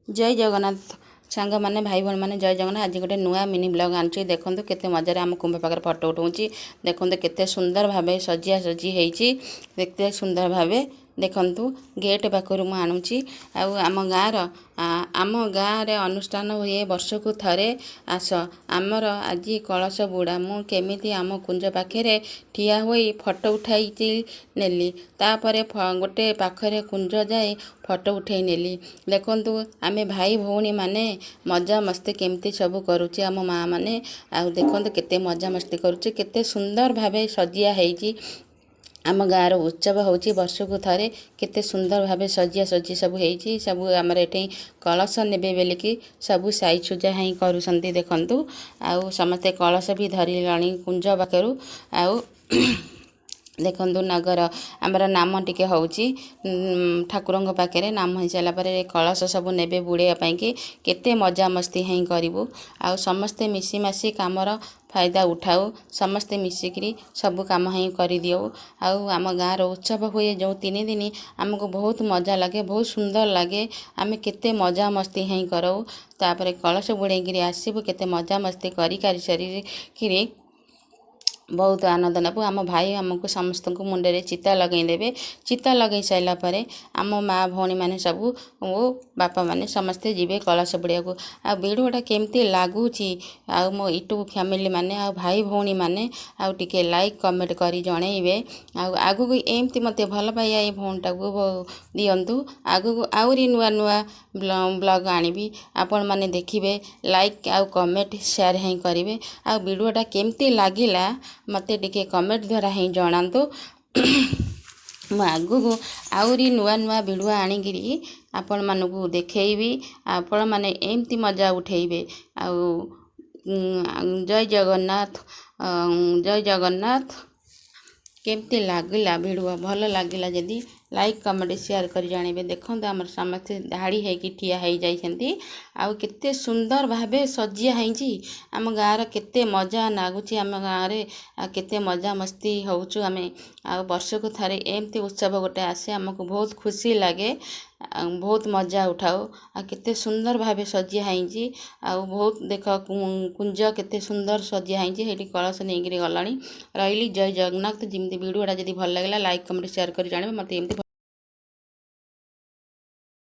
ଜୟ ଜଗନ୍ନାଥ ସାଙ୍ଗମାନେ, ଭାଇ ଭଉଣୀମାନେ, ଜୟ ଜଗନ୍ନାଥ। ଆଜି ଗୋଟେ ନୂଆ ମିନି ବ୍ଲଗ୍ ଆଣିଛି। ଦେଖନ୍ତୁ କେତେ ମଜାରେ ଆମ କୁମ୍ଭ ପାଖରେ ଫଟୋ ଉଠଉଛି। ଦେଖନ୍ତୁ କେତେ ସୁନ୍ଦର ଭାବେ ସଜିଆ ସଜି ହେଇଛି, କେତେ ସୁନ୍ଦର ଭାବେ। ଦେଖନ୍ତୁ, ଗେଟ୍ ପାଖରୁ ମୁଁ ଆଣୁଛି। ଆଉ ଆମ ଗାଁର, ଆମ ଗାଁରେ ଅନୁଷ୍ଠାନ ହୁଏ ବର୍ଷକୁ ଥରେ। ଆସ, ଆମର ଆଜି କଳସ ବୁଡ଼ା। ମୁଁ କେମିତି ଆମ କୁଞ୍ଜ ପାଖରେ ଠିଆ ହୋଇ ଫଟୋ ଉଠାଇଛି ନେଲି। ତାପରେ ଗୋଟେ ପାଖରେ କୁଞ୍ଜ ଯାଇ ଫଟୋ ଉଠାଇ ନେଲି। ଦେଖନ୍ତୁ, ଆମେ ଭାଇ ଭଉଣୀମାନେ ମଜାମସ୍ତି କେମିତି ସବୁ କରୁଛି, ଆମ ମାଆ ମାନେ। ଆଉ ଦେଖନ୍ତୁ କେତେ ମଜାମସ୍ତି କରୁଛି, କେତେ ସୁନ୍ଦର ଭାବେ ସଜିଆ ହେଇଛି। ଆମ ଗାଁର ଉତ୍ସବ ହେଉଛି ବର୍ଷକୁ ଥରେ। କେତେ ସୁନ୍ଦର ଭାବେ ସଜିଆ ସଜି ସବୁ ହେଇଛି। ସବୁ ଆମର ଏଠି କଳସ ନେବେ ବୋଲିକି ସବୁ ସାଇଜସୁଜା ହିଁ କରୁଛନ୍ତି। ଦେଖନ୍ତୁ, ଆଉ ସମସ୍ତେ କଳସ ବି ଧରିଲାଣି କୁଞ୍ଜ ପାଖରୁ। ଆଉ ଦେଖନ୍ତୁ, ନଗର ଆମର ନାମ ଟିକେ ହେଉଛି ଠାକୁରଙ୍କ ପାଖରେ। ନାମ ହେଇସାରିଲା ପରେ କଳସ ସବୁ ନେବେ ବୁଡ଼େଇବା ପାଇଁକି। କେତେ ମଜାମସ୍ତି ହିଁ କରିବୁ। ଆଉ ସମସ୍ତେ ମିଶିମାଶି କାମର ଫାଇଦା ଉଠାଉ। ସମସ୍ତେ ମିଶିକିରି ସବୁ କାମ ହିଁ କରିଦିଅଉ। ଆଉ ଆମ ଗାଁର ଉତ୍ସବ ହୁଏ ଯେଉଁ 3 ଦିନ, ଆମକୁ ବହୁତ ମଜା ଲାଗେ, ବହୁତ ସୁନ୍ଦର ଲାଗେ। ଆମେ କେତେ ମଜାମସ୍ତି ହିଁ କରାଉ। ତାପରେ କଳସ ବୁଡ଼େଇକିରି ଆସିବୁ। କେତେ ମଜାମସ୍ତି କରି କରି ସାରିକିରି ବହୁତ ଆନନ୍ଦ ନେବୁ। ଆମ ଭାଇ ଆମକୁ ସମସ୍ତଙ୍କୁ ମୁଣ୍ଡରେ ଚିତା ଲଗାଇ ଦେବେ। ଚିତା ଲଗାଇ ସାରିଲା ପରେ ଆମ ମା ଭଉଣୀମାନେ ସବୁ ଓ ବାପାମାନେ ସମସ୍ତେ ଯିବେ କଳସ ବୁଡ଼ିବାକୁ। ଆଉ ଭିଡ଼ିଓଟା କେମିତି ଲାଗୁଛି, ଆଉ ମୋ ୟୁଟ୍ୟୁବ୍ ଫ୍ୟାମିଲି ମାନେ ଆଉ ଭାଇ ଭଉଣୀମାନେ, ଆଉ ଟିକେ ଲାଇକ୍ କମେଣ୍ଟ କରି ଜଣେଇବେ। ଆଉ ଆଗକୁ ଏମିତି ମୋତେ ଭଲ ପାଇବା ଏଇ ଭଉଣୀଟାକୁ ଦିଅନ୍ତୁ। ଆଗକୁ ଆହୁରି ନୂଆ ନୂଆ ବ୍ଲଗ୍ ଆଣିବି, ଆପଣମାନେ ଦେଖିବେ, ଲାଇକ୍ ଆଉ କମେଣ୍ଟ ସେୟାର ହିଁ କରିବେ। ଆଉ ଭିଡ଼ିଓଟା କେମିତି ଲାଗିଲା, ମୋତେ ଟିକେ କମେଣ୍ଟ ଦ୍ୱାରା ହିଁ ଜଣାନ୍ତୁ। ମୁଁ ଆଗକୁ ଆହୁରି ନୂଆ ନୂଆ ଭିଡ଼ିଓ ଆଣିକିରି ଆପଣମାନଙ୍କୁ ଦେଖେଇବି। ଆପଣମାନେ ଏମିତି ମଜା ଉଠେଇବେ। ଆଉ ଜୟ ଜଗନ୍ନାଥ, ଜୟ ଜଗନ୍ନାଥ। କେମିତି ଲାଗିଲା ଭିଡ଼ିଓ? ଭଲ ଲାଗିଲା ଯଦି ଲାଇକ୍ କମେଣ୍ଟ ସେୟାର କରି ଜଣାଇବେ। ଦେଖନ୍ତୁ, ଆମର ସମସ୍ତେ ଧାଡ଼ି ହେଇକି ଠିଆ ହେଇଯାଇଛନ୍ତି। ଆଉ କେତେ ସୁନ୍ଦର ଭାବେ ସଜିଆ ହେଇଛି ଆମ ଗାଁର। କେତେ ମଜା ଲାଗୁଛି ଆମ ଗାଁରେ। ଆଉ କେତେ ମଜାମସ୍ତି ହେଉଛୁ ଆମେ। ଆଉ ବର୍ଷକୁ ଥରେ ଏମିତି ଉତ୍ସବ ଗୋଟେ ଆସେ, ଆମକୁ ବହୁତ ଖୁସି ଲାଗେ, ବହୁତ ମଜା ଉଠାଉ। ଆଉ କେତେ ସୁନ୍ଦର ଭାବେ ସଜିଆ ହେଇଛି। ଆଉ ବହୁତ ଦେଖ, କୁଞ୍ଜ କେତେ ସୁନ୍ଦର ସଜିଆ ହେଇଛି। ସେଇଠି କଳସ ନେଇକିରି ଗଲାଣି। ରହିଲି, ଜୟ ଜଗନ୍ନାଥ। ଯେମିତି ଭିଡ଼ିଓଟା ଯଦି ଭଲ ଲାଗିଲା, ଲାଇକ୍ କମେଣ୍ଟ ସେୟାର କରି ଜଣାଇବେ ମୋତେ ଏମିତି।